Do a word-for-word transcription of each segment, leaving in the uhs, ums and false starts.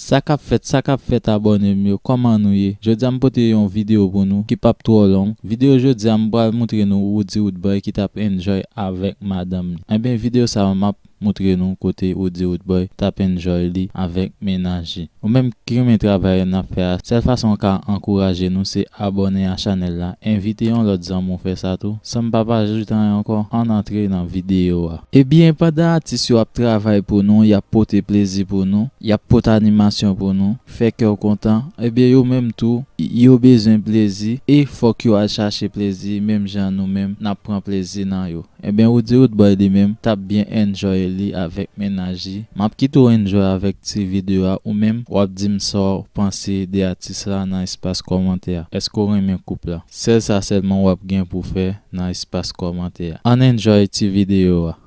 Sa k ap fèt, sa k ap fèt, abòne m yo, kòman nou ye? Jodi a m pote yon videyo pou nou ki p ap twò long. Videyo jodi a m pral moutre nou Roody Roodboy ki t ap enjoy avèk madanm li. Enben, videyo sa a m ap moutre nou kote Roody Roodboy t ap enjoy li avèk mennaj li. Ou menm ki renmen travay n ap fè a, sèl fason w ka ankouraje nou se abòne a chanèl la, envite yon lòt zanmi w fè sa tou. San m pa pèdi tan ankò, ann antre nan videyo a. Ebyen, pandan atis yo ap travay pou nou, y ap pote plezi pou nou, y ap pote animasyon pou nou, fè kè w kontan, ebyen, yo menm tou, yo bezwen plezi e fòk yo al chache plezi menm jan nou menm n ap pran plezi nan yo. Ebyen, Roody Roodboy li menm t ap byen enjoy li avèk mennaj li. M ap kite w enjoy avèk ti videyo a, ou menm w ap di m sa w panse de atis la nan espas kòmantè a. Èske w renmen koup la? Sèl sa sèlman w ap gen pou fè nan espas kòmantè a. Ann enjoy ti videyo a.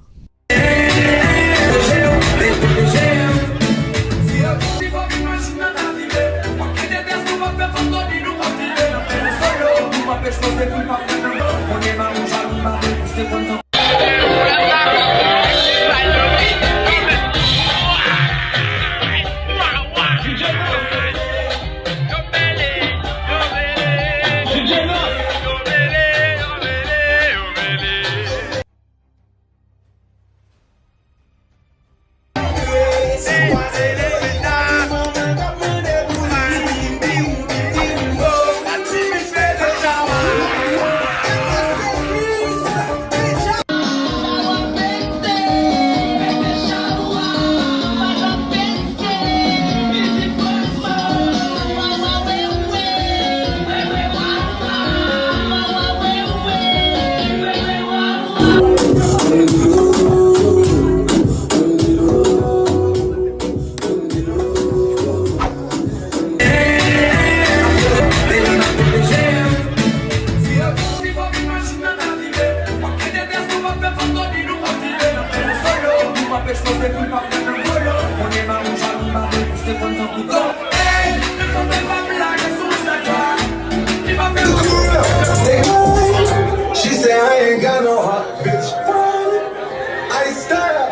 She say I ain't got no heart, bitch. I style,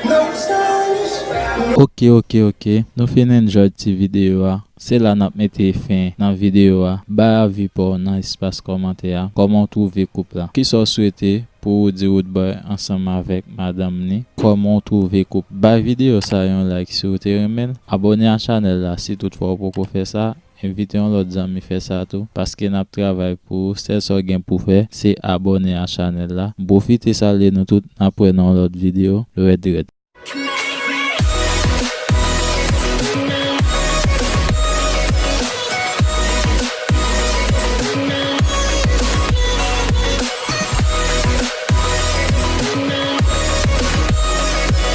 no stylish. Ok, ok, ok. Nou fin enjoy ti videyo a. Se la n ap mete fen nan videyo a. Bay avi pa w nan espas kòmantè a. Kòman w twouve koup la? Kisa w swete pou Roody Roodboy ansanm avèk madanm ni? Kòman w twouve koup? Bay videyo sa yon like si w te renmen l. Abòne a chanèl la si toutfwa w poko fè sa. Envite yon lòt zanmi fè sa tou, paske n ap travay pou ou. Sèl sa w gen pou fè, se abòne a chanèl la. M pwofite salye nou tout, n ap wè nan yon lòt videyo. Rèd rèd.